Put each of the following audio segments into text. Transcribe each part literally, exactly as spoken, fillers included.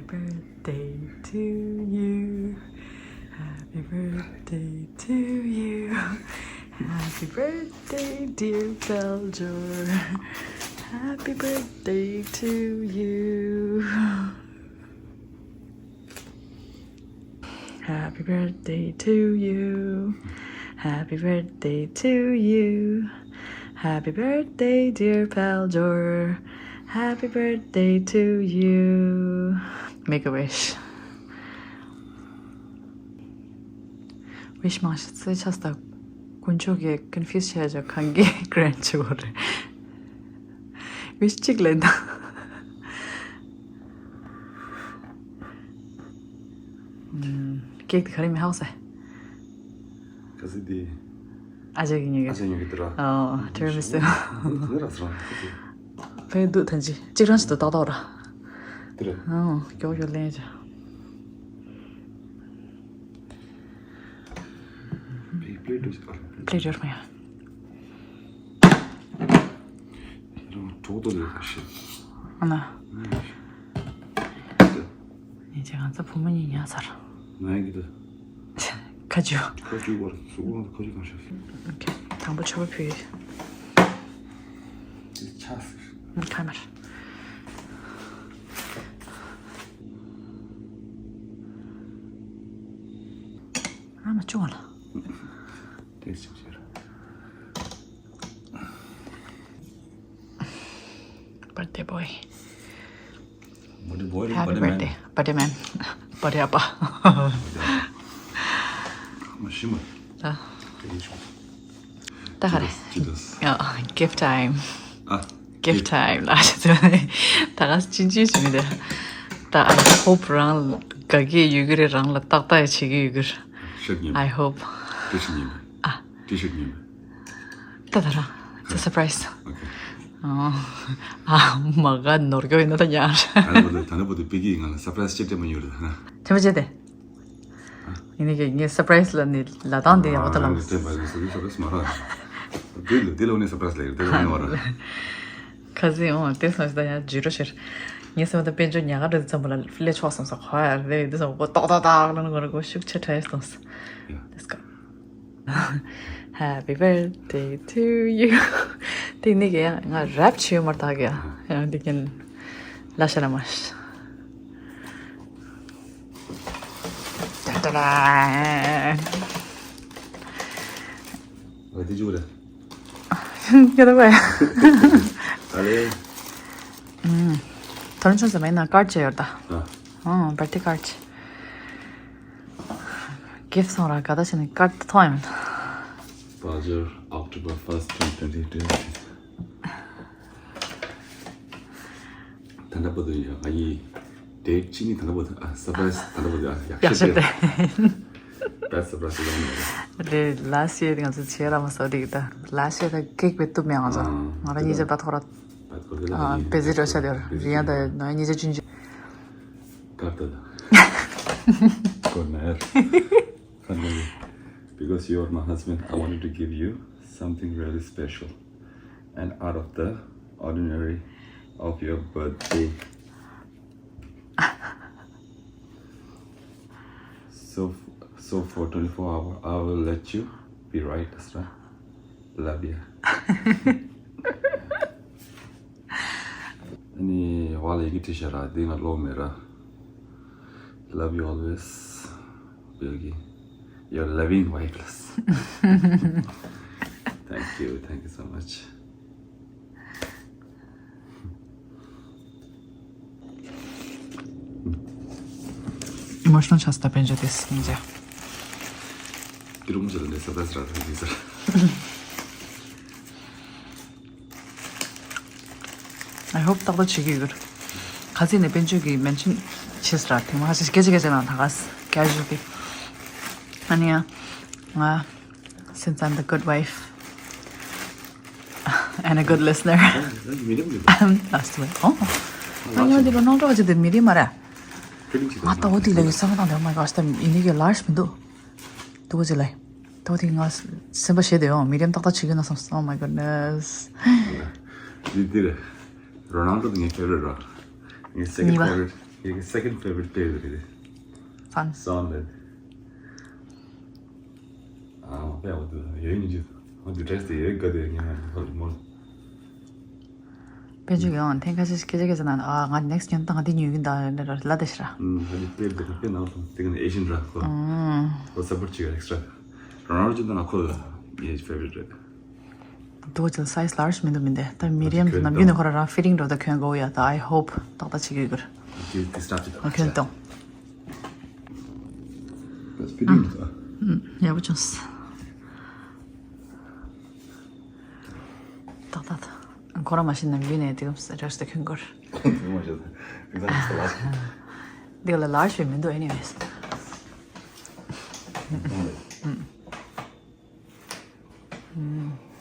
Birthday to you. Happy birthday to you. Happy birthday, dear Paljor. Happy birthday to you. Happy birthday to you. Happy birthday to you. Happy birthday, dear Paljor. Happy birthday to you. Make a wish. Wish མང་ཤོས་ཚེ་ཆགས་སྟབས་དཀོན་མཆོག་གིས་confuse བྱས་ཀྱང་གང་གི་grant བྱེད་དགོས་རེད། Wish གཅིག་ལེན་དང་། ཀེག་དེ་ག་རེ་མི་ཧ་གོ་ས། ག་ཟི་དེ། ཨ་ཅག་གི་ཉོ་གི། ཨ་ཅག་ཉོ་གི་དེ་ར། ཨོ་ཏི་ར་མི་སུ། དེ་ར་སོང་། ཕན་འདུག་ཐན་ཅི་གཅིག་རང་ཞིག་ཏུ་ཏག་ཏག་ར། དེ་ར། ཨོ་མགྱོགས་མགྱོགས་ལེན་ཅི། པི་པི་ཏུ་ཨ། པི་ཏུ་མ་ཡ། གྲོགས་དོ་ལས་ཁ་ཤས། ཨ་ན། ཉེ་ཆར་ང་ཚོ་བུ་མོ་གཉིས་ཉར་ཚར། ང་ཡི་གི་དུ། ཁ་ཆུ། ཁ་ཆུ་བར་སུ་བར་ཁ་ཆུ་གང་ཤེས། ཨོ་ཁེ། དང་པོ་ཆོ་བ་ཕུལ། ཆ་ཟེར། ཁ་མར། ཨ་མ་ཅུང་ལ། དེ་ཞིག་ཟེར། Birthday boy. Birthday boy, Happy birthday man. Birthday man. Birthday appa. Mashima. ད་ད་ག་རེ། Gift time. ཨ། Gift time ལ་ད་ག་ཅི་ཅི་ཞིག་མི་འདུག་ད་I hope རང་དགའ་གི་ཡོད་གི་རེད། རང་ལ་ཏག་ཏག་བྱེད་ཀྱི་ཡོད་གི་རེད། ཤག་ཉིན། I hope. T-shirt ཉིན། ཨ། T-shirt ཉིན། ད་ད་ར། It's a surprise. Okay. ཨ། ཨ། མ་ག་ནོར་གོ་ཡིན་ན་ད་ཉར། ད་ནི་བོ་དུ་ད་ནི་བོ་དུ་པི་ཀི་ང་ལ་surprise ཅི་སྤྲད་མ་ཡོད་རེད་ན། ཐེ་མ་ཅེ་དེ། ཡིན་ནི་གི་ངའི་surprise ལ་ནི་ལ་དང་དེ་ཡག་པོ་ད་ལ། དེ་མ་རེད་ཟེར་དུས་surprise མ་རེད། དེ་ལ་དེ་ལ་ནི་surprise ལ་ཡོད་དེ་ལ་ནི་མ་རེད། ཁ་སི་འོང་དེ་སོང་ཞིག་ད་ཡང་ཇུས་རོ་ཤེར། ངའི་སེམས་ད་དཔལ་འབྱོར་ཉག་ག་རེད་ཙམ་པོ་ལ་ལས་ཆོག་བསམ་ས་གོ་ཡ་རེད་དེ་སོང་པོ་ཏོག་ཏོག་ཏོག་ལ་ནི་ང་ར་གོ་ཤུགས་ཆེ་ཕྲ་ཡ་སོང་ས། Let's go. Happy birthday to you. དེ་ནི་གི་ཡང་ང་རབ་ཆེ་མར་དག་གི་ཡང་འདི་གིན་ལ་ཤ་ལ་མ་ཤ། ཏ་ཏ་ར། ཨ་དེ་ཅུ་རེད། ཡོད་པ། ཨ་ལེ། ཨུམ། ཐོར་ཆུང་ཟེར་མེད་ན་ཀར་ཅེ་ཡོད་ད། ཨ། ཨ་པར་ཏི་ཀར་ཅེ། Gift སོང་ར་ག་ད་ཕྱིན་ནས་ཀར་ཐོན་ཡོང་། Paljor, October first, twenty twenty-two. ད་ལྟ་བར་དུ་ཡང་ཨ་ཡི་date གཅིག་ནི་ད་ལྟ་བར་དུ་ཨ་surprise ད་ལྟ་བར་དུ་ཨ་ཡག་ཡག་ཤོས་ཤོས་དེ། Best surprise ལོང་ནས། དེ་last year ང་ཚོ་བྱས་ར་མ་སོ་རིག་ད་last year ད་cake བེད་ཐུབ་མེད་ང་ཚོ། ཨ། ང་རང་གཉིས་ཆ་ད་ཐོག་ར། ད་ཐོག་ར་ཨ་བེ་ཟི་རོ་ཤ་དེ་ར་རི་ཡ་ད་ནོ་གཉིས་ཆ་ཆུན་ཆུན། ཀར་ད་ད། གོ་ནར། Finally, because you are my husband, I wanted to give you something really special and out of the ordinary of your birthday. So, so for twenty-four hour, I will let you be right, Asra. Love you. ཨ་ནི་བ་ལ་ཡི་གེ་བྲིས་ཤག་ར་འདི་ང་ཀློག་མེད་ར། Love you always, Bilgi. Your loving wife. Thank you, thank you so much. Emotional ཆགས་སོང་ད་དཔལ་འབྱོར་དེ་སྙིང་རྗེ། དེ་རུ་མོ་ཟེར་ནས་surprise ར་ར་ཡིན་ཟེར། I hope ཏག་ཏག་བྱེད་ཀྱི་ཡོད། ཁ་སང་ནས་དཔལ་འབྱོར་གྱིས་mention བྱས་ར་དེ་མ་ཧ་ཅང་སྐད་ཆ་སྐད་ཆ་ནང་ད་ག་casual གི། ཨ་ནི་ཡང་ང་since I'm the good wife and a good listener. Last week. ཨོ། ང་ཉོ་དེ་རུ་ནོར་འགྲོ་བ་ཅིག་དེ་མི་རིགས་མ་རེད། ང་ཏོག་དེ་ལ་ཡོད་བསམ་བློ་བཏང་དེ། Oh my gosh, ད་ཡིན་ནི་གི་large མི་འདུག་ཏོག་ཅིག་ལ། ཏོག་དེ་ང་སེམས་པ་ཞེད་དེ་ཡོང་། མི་རིགས་ཏག་ཏག་བྱེད་ཀྱི་ན་བསམ། Oh my goodness. འདི་འདིར་Ronaldo དེ་ངའི་favorite ར། ངའི་second favorite. ངའི་second favorite དེ་རེད། སོན། སོན་རེད། ཨ་དཔེ་འོ་དུ་ཡོད་ཉིན་གཅིག་འོ་དུ་dress དེ་ཡོད་དགའ་དེ་ངས་ཧོལ་མོལ། དཔེ་འཇུག་ཡང་ཐེངས་ཁ་ཤས་སྐད་ཆ་སྐད་ཆ་ན་ཨ་ང་next ཉོན་དང་དེ་ཉོས་ཀྱི་འདུག་ལ་དེ་ཤི་ར། ཨུམ་ང་དེ་དཔེ་དེ་དཔེ་ནང་དུ་དེ་ག་ནས་Asian ར་ཁོ། ཨུམ། ཁོ་support བྱེད་extra། Ronaldo ཅི་འདྲ་ན་ཁོ་ངའི་favorite རེད། དོ་ཅིལ་size large མི་འདུག་མི་འདུག་ད་medium ནམ་རྒྱུན་ནས་ཁོ་རང་རང་fitting འགྲོ་ད་གྱོན་དགོས་ཡ་ད། I hope ཏག་ཏག་བྱེད་ཀྱི་ཡོད་གི་ར། དེ་དེ་start བྱེད་ཨ་གྱོན་དང་། That's fitting ད། ཡག་པོ་བྱུང་སོང་། ཏག་ཏག་ད། ཁོ་རང་མ་ཤེས་ནམ་རྒྱུན་ནས་དེ་གམ་dress ད་གྱོན་དགོས་ར། དེ་མ་ཤེས་ད། དེ་ལ་large བས་མི་འདུག anyways།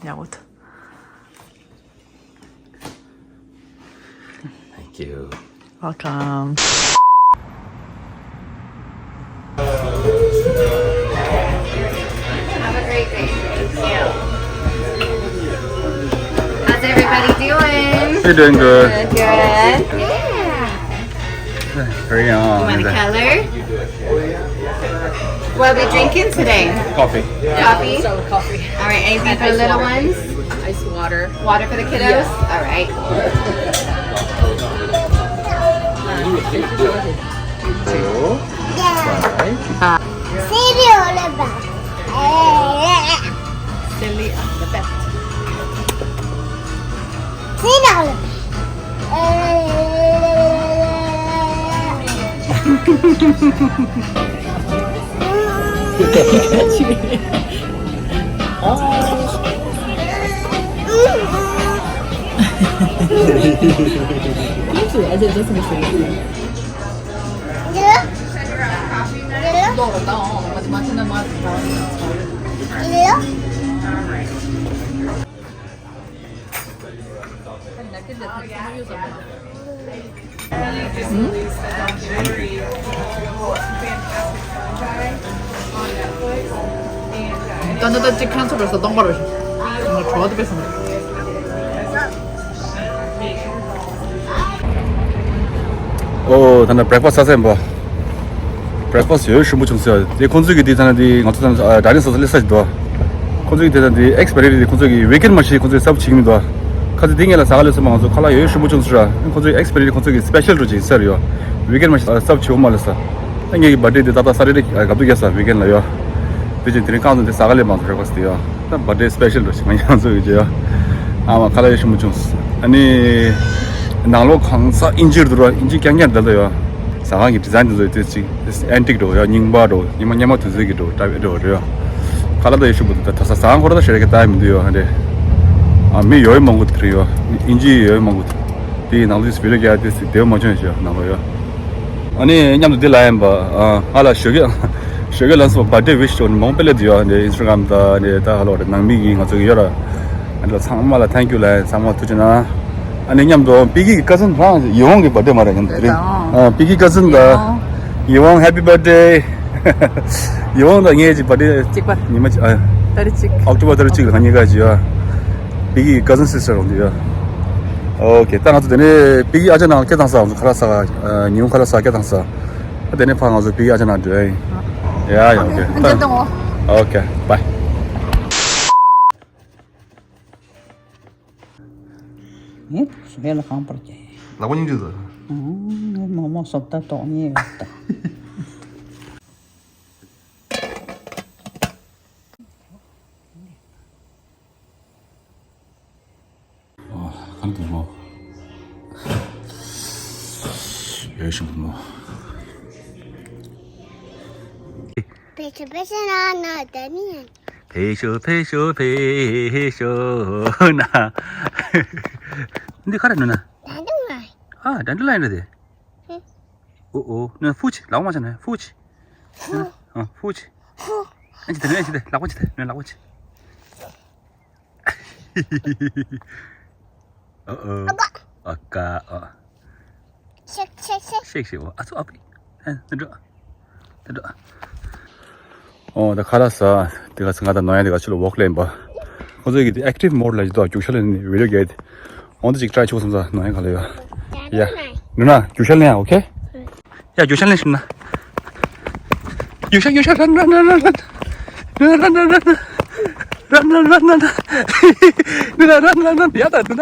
ཡག་པོ་འདུག Thank you. Welcome. Have a great day. Thank you. How's everybody doing? We're doing good. Good, good. Yeah. Hurry on. You want a color? What are we drinking today? Coffee. Coffee? Some coffee. All right, anything for the little ones? Ice water. Water for the kiddos? All right. Cereal. Silly on the bed. Silly on the bed. Sit down. ད་ནི་ད་ཅིག་ཁན་སུ་རེད་ས་སྟོང་པ་རེད། ང་གྲོད་པ་དེ་པས་སོང་། ཨོ་ད་ནི་breakfast ས་སེམས་པ། breakfast ཡོད་ཞིམ་པོ་བྱུང་ཟེར། དེ་ཁོང་ཚོས་ཀྱི་དེ་ད་ནི་དེ་ང་ཚོ་ད་ནི་ཨ་ཌ་ནི་ས་ས་ལེ་ས་ཅིག་འདུག་ཁོང་ཚོས་ཀྱི་དེ་ད་དེ་expiry དེ་ཁོང་ཚོས་ཀྱི་weekend མ་ཤེས་ཁོང་ཚོས་serve བྱེད་ཀྱི་མི་འདུག་ཁ་ཚོས་དེ་ངས་ལ་ཟ་ག་ལེ་ས་མ་ང་ཚོ་ཁ་ལག་ཡོད་ཞིམ་པོ་བྱུང་ཟེར། ཁོང་ཚོས་expiry ཁོང་ཚོས་ཀྱི་special འགྲོ་ཅིག་ཟེར་ཡོད། weekend མ་ཤེས་serve བྱེད་འོ་མ་ལེ་ས། ད་ངའི་གི་birthday དེ་ཏག་ཏག་Saturday ག་དུས་རྒྱག་ས་weekend ལ་ཡོད། དེ་བཞིན་དེ་རིང་རྐང་ཚོ་དེ་ཟ་ག་ལེ་མང་ཚོ་breakfast དེ་ཡོད། ད་birthday special འགྲོ་ཞིག་མ་ཡང་ཚོ་ཡོད་ཅེ་ཡོད། ཨ་མ་ཁ་ལག་ཡོད་ཞིམ་པོ་བྱུང་། ཨ་ནི་ནང་ལོགས་གང་ས་ཨིན་ཇིར་འདུག་ར། ཨིན་ཇི་རྐྱང་རྐྱང་འདྲ་འདྲ་ཡོད། ཟ་ཁང་གི་design དེ་ཚོ་དེ་ཅིག་antique འགྲོ་ཡོད། རྙིང་པ་འགྲོ། སྙེ་མ་སྙེ་མ་དུས་ཚོད་ཀྱི་འགྲོ་འདྲ་བའི་འགྲོ་རེད་ཡོད། ཁ་ལག་ད་ཡོད་ཞིམ་པོ་འདུག་ད་ད་ས་ཟ་ཁང་ཁོ་ར་ད་ཞེ་དྲག་གི་ལྟ་ཡ་མི་འདུག་ཡོད། ཨ་འདྲེ། ཨ་མི་ཡོད་མང་པོ་འདུག་རེད་ཡོད། ཨིན་ཇི་ཡོད་མང་པོ་འདུག་དེའི་ནང་དུ་video རྒྱག་དེ་ཚོ་དེ་མ་བྱུང་ཞེས་ནང་ལོགས་ཡོད། ཨ་ནི་མཉམ་དུ་འདི་ལ་ཡིན་པ། ཨ་ང་ལ་ཞོགས་ཀས་ཞོགས་ཀས་ལ་སོགས་birthday wish ཅོག་མང་པོ་སླེབས་ཡོད། འདི་Instagram དང་འདི་ད་ཧ་ལོ་རེད། ནང་མི་གི་ང་ཚོ་གི་ཡོད་ར། ཨ་ནི་ལ་ཚང་མ་ལ་thank you ལ་ཚང་མ་ཐུགས་རྗེ་གནང་། ཨ་ནི་མཉམ་དུ་པི་ཀི་གི་cousin རང་ཡིད་འོང་གི་birthday མ་རེད། མཉམ་དུ་རེད། ཨ་པི་ཀི་cousin དང་ཡིད་འོང་happy birthday། ཡིད་འོང་དང་ངའི་ཅིག་birthday གཅིག་པ། ཉི་མ་གཅིག་ཨ། ཏ་རིག་གཅིག October ཏ་རིག་གཅིག་ལ་ང་གཉིས་ཀ་ཅིག་ཡོད། པི་ཀི་གི་cousin sister རང་དུ་ཡོད། Okay ད་ང་ཚོ་དེ་ནས་པི་ཀི་ཨ་ཅག་ནང་སྐད་བཏང་ས། ང་ཚོ་ཁ་ལག་ཟ་ག་ཉིན་ཁ་ལག་ཟ་སྐད་བཏང་ས། ད་དེ་ནས་ཕར་ང་ཚོ་པི་ཀི་ཨ་ཅག་ནང་འགྲོ་ཡ་ཡིན། ཡ་ཡ་okay ད་okay bye། ངས་སུ་ཕེ་ལ་གང་པར་བྱས། ལག་པ་སྙིང་རྗེ་ཟ། ངས་མོག་མོག་སོབ་ད་ཏོག་ཉེ་ཡོད་ད། ཨོ། གང་དུ་མོ། ཡོད་ཤིང་མོ། ཕེ་ཤོ་ཕེ་ཤོ་ན་ན་ད་ནི། ཕེ་ཤོ་ཕེ་ཤོ་ཕེ་ཤོ་ན། འདི་ག་རེ་ནུ་ན། ད་འདི་ང་། ཨ་ད་འདི་ལ་ཡིན་ན་དེ། ཨོ་ཨོ་ནི་ཧྥུ་ཆི་ལག་མ་ཆ་ནི་ཧྥུ་ཆི། ཧྥུ་ཆི། ཨ་ཅི་དེ་ནི་ཨ་ཅི་དེ་ལག་པ་ཆི་དེ་ནི་ལག་པ་ཆི། ཨོ་ཨོ། ཨ་ཀ་ཨོ། ཤེག་ཤེག་ཤེག་ཤེག་ཤེག་ཨོ། ཨ་ཚོ་ཨ་པི། ཨ་འགྲོ། འགྲོ། ཨོ་ད་ཁ་ལག་ཟ། དེ་ག་ཚོད་ང་ད་ནོར་ཡ་དེ་ག་ཚོད་ལ་walk ལེན་པ། ཁོ་ཚོས་ཀྱི་དེ་active mode ལ་ཡོད་དོ། རྒྱུག་ཤར་ལེན་video རྒྱག་དེ། འོང་དེ་ཅིག་try ཆོག་བསམ་ས་ནོར་ཡ་ག་ལ་ཡོད། ཡ། ནུ་ན་རྒྱུག་ཤར་ལེན་ཡ་okay། ཡ། རྒྱུག་ཤར་ལེན་ཤིག་ན། རྒྱུག་ཤར། རྒྱུག་ཤར། run, run, run, run, run. Run, run, run, run. Run, run, run, run. ཡ་ད་དུ་ན།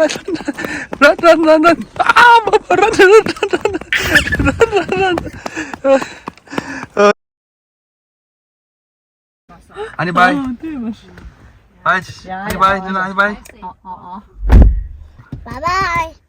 Run, run, run, run. ཨ་མ་པ། Run, run, run, run. Run, run, run. ཨ་ནི་bye. ཨ་དེ་མ་ཤེས། Bye. ཨ་ནི་bye. ཨ་ནི་bye. Bye bye.